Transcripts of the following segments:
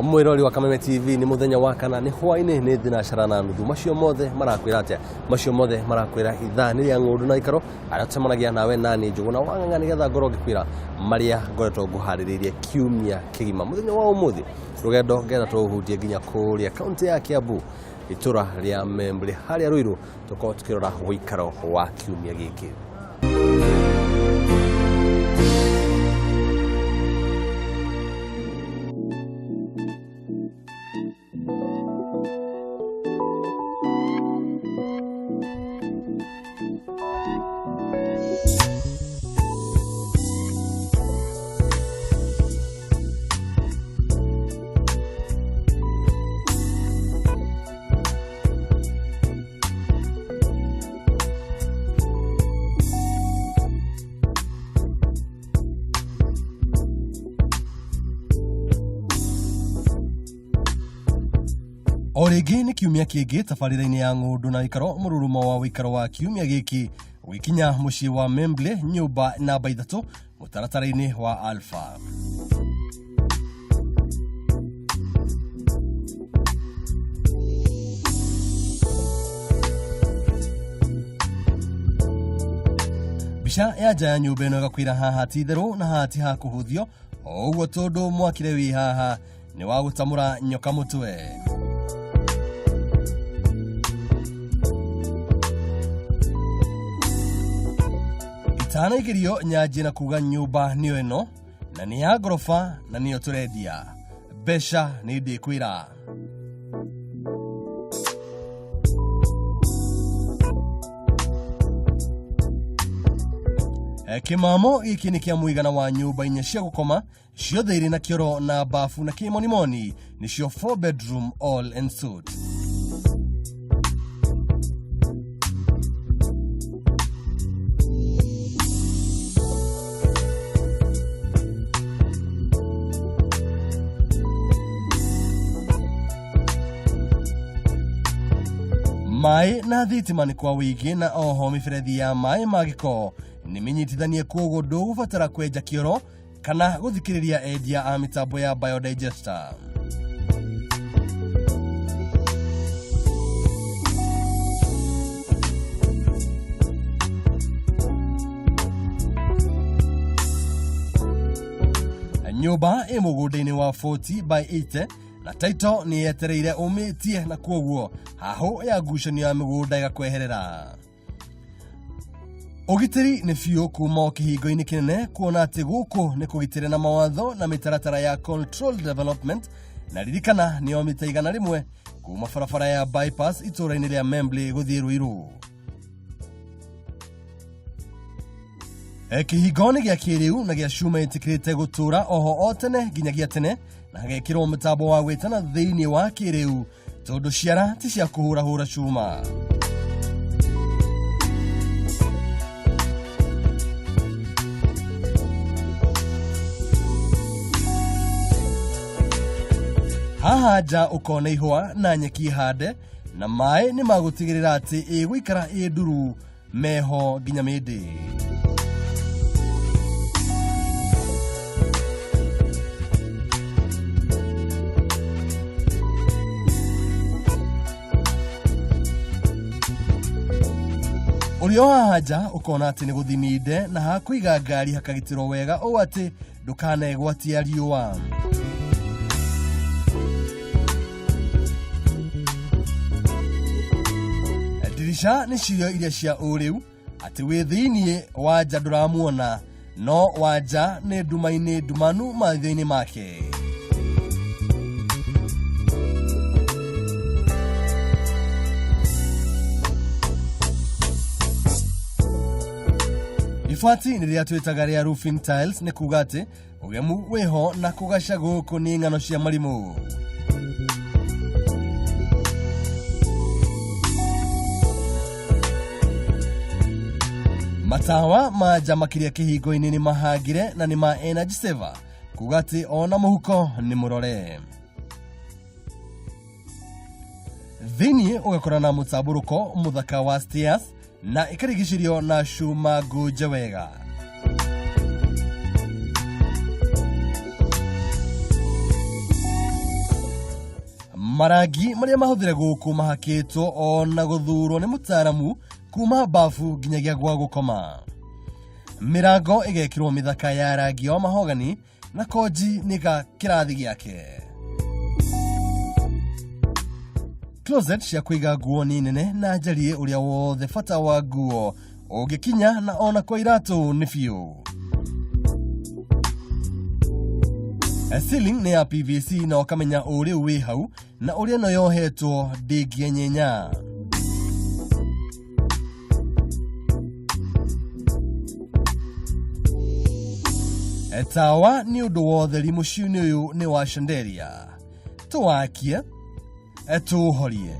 Mwĩrori wa Kameme TV, nĩ mũthenya wa kana, nĩ hwainĩ, nĩ thinacara na nuthu. Macio mothe marakwĩra atĩa? Macio mothe marakwĩra ithaa nĩ rĩa ng'ũndũ na ikaro arĩa tũcemanagia nawe nani Njũgũna wa Ng'ang'a, nĩgetha ngorwo ngĩkwĩra marĩa ngoretwo ngũharĩrĩirie kiumia kĩgima. Mũthenya wa ũmũthĩ rũgendo ngenda tũũhutie nginya kũrĩa kaunti ya Kiambu, itũra rĩa Membley, harĩa Ruiru, tũkorwo tũkĩrora ũikaro wa kiumia gĩkĩ. O rĩngĩ nĩ kiumia kĩngĩ tabarĩra-inĩ ya ng'ũndũ na ikaro. Mũrurumo wa ũikaro wa kiumia gĩkĩ ũgĩkinya mũciĩ wa Membley, nyũmba namba 3 mũtaratara-inĩ wa Alpha. Mbica ya nja ya nyũmba ĩno ĩgakwĩra haha ti itherũ na haha ti ha kũhũthio o ũguo, tondũ mwakire wĩ haha nĩ wa gũtamũra nyoka mũtwe. Itanaingĩrio nyanjie na kuga nyũmba nĩyo ĩno na nĩ ya ngoroba na nĩyo tũrendia. Mbeca nĩ ndĩkwĩra. Kĩmamo gĩkĩ nĩ kĩa mũigana wa nyũmba 4 cia gũkoma, ciothe irĩ na kĩoro na bafu, na kĩmonimoni nĩcio 4 bedroom all en suite. Maĩ na thitima nĩ kwa wĩingĩ, na oho mĩberethi ya maĩ ma gĩko nĩ mĩnyitithanie, kwoguo ndũgũbatara kwenja kĩoro kana gũthikĩrĩria endia a mĩtambo ya biodigester. Nyũmba ĩ mũgũnda-inĩ wa 40 by 80 na title nĩ yetereire ũmĩtie, na kwoguo hahũ ya ngucanio ya mĩgũnda ĩgakweherera. Ũgitĩri nĩ biũ kuma o kĩhingo-inĩ kĩnene, kuona atĩ gũkũ nĩ kũgitĩre na mawatho na mĩtaratara ya controlled development. Na ririkana nĩo mita 100 kuma barabara ya bypass itũũra-inĩ rĩa Membley gũthiĩ Ruiru. Kĩhingo nĩ gĩa kĩrĩu na gĩa cuma ĩtĩkĩrĩte gũtũra oho o tene nginyagia tene, na hagekĩrwo mũtambo wa gwĩtana thĩinĩ wa kĩrĩu, tondũ ciara ti cia kũhũrahũra cuma. Haha nja ũkona ihũa na nyeki hande, na maĩ nĩ magũtigĩrĩra atĩ ĩgũikara ĩ nduru meho nginya mĩndĩ. Ũrĩa o haha nja ũkona atĩ nĩ gũthiminde na hakũiga ngari hakagitĩrwo wega ũũ atĩ ndũkanegwatia riũa. Ndirica nĩ cirio iria cia ũrĩu, atĩ wĩ thĩiniĩ wa nja ndũramuona, no wa nja nĩ nduma-inĩ ndumanu maitho-inĩ make. Ibati nĩ rĩrĩa twĩtaga rĩa roofing tiles, nĩ kuga atĩ ũgemu wĩho na kũgaca gũkũ nĩ ng'ano cia marimũ. Matawa ma nja makĩria kĩhingo-inĩ nĩ mahangire na nĩ ma energy saver, kuga atĩ ona mũhuko nĩ mũrore. Thĩinĩ ũgakora na mũtambũrũko mũthaka wa stairs na ĩkarigicĩrio na cuma ngũnje wega. Marangi marĩa mahũthĩre gũkũ mahakĩtwo ona gũthurwo nĩ mũtaaramu kuma bafu nginyagia gwa gũkoma. Mĩrango ĩgekĩrwo mĩthaka ya rangi wa mahogani na konji nĩ ga kĩrathi gĩake. Closet cia kũiga nguo nĩ nene na njariĩ ũrĩa wothe bata wa nguo ũngĩkinya na ona kwa iratũ nĩ biũ. Ceiling nĩ ya PVC na ũkamenya ũrĩu wĩ hau na ũrĩa ĩno yohetwo ndĩngĩenyenya. Tawa nĩ ũndũ wa ũtheri mũciĩ-inĩ ũyũ nĩ wa chandelier. Tũwakie, tũũhorie.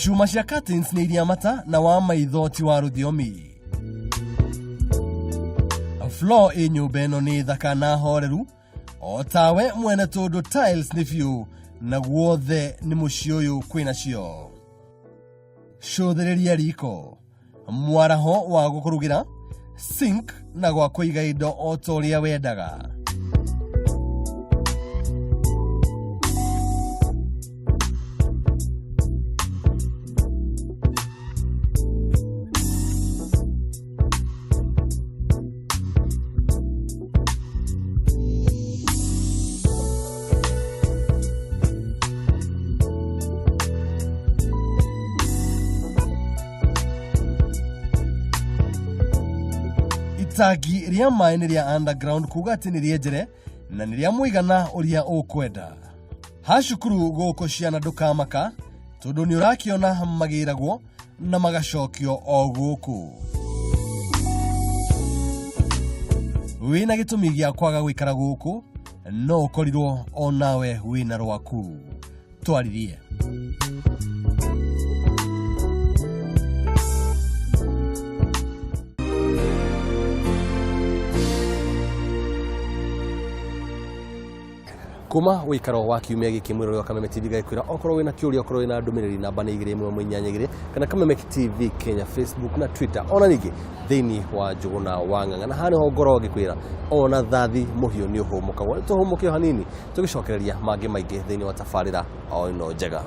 Cuma cia curtains nĩ iria mata na wa maitho ti wa rũthiomi. Floor ĩ nyũmba ĩno nĩ thaka na horeru o tawe mwene tondũ tiles nĩ biũ na guothe nĩ mũciĩ ũyũ kwĩnacio. Cũthĩrĩria riko, mwaraho wa gũkũrugĩra, sink na gwa kũiga indo o ta ũrĩa wendaga. Itangi rĩa maĩ nĩ rĩa underground kuga atĩ nĩ rĩenjere na nĩ rĩa mũigana ũrĩa ũkwenda. Ha cukuru gũkũ ciana ndũkamaka tondũ nĩ ũrakĩona magĩragwo na magacokio o gũkũ. Wĩna gĩtũmi gĩa kwaga gũikara gũkũ no ũkorirwo o nawe wĩna rwaku. Twaririe. Kuma wĩikaro wa kiumia gĩkĩ mwĩrore wa Kameme TV gagĩkwĩra okorwo wĩna kĩũria, okorwo wĩna ndũmĩrĩri, namba nĩ igĩrĩ ĩmwe ĩmwe inyanya igĩrĩ kana Kameme TV Kenya Facebook na Twitter, ona ningĩ thĩinĩ wa Njũgũna wa Ng'ang'a. Na haha nĩho ngoragwo ngĩkwĩra ona thathi mũhiũ nĩ ũhũmũkagwo. Nĩ tũhũmũke o hanini tũgĩcokereria mangĩ maingĩ thĩinĩ wa tabarĩra o ĩno njega.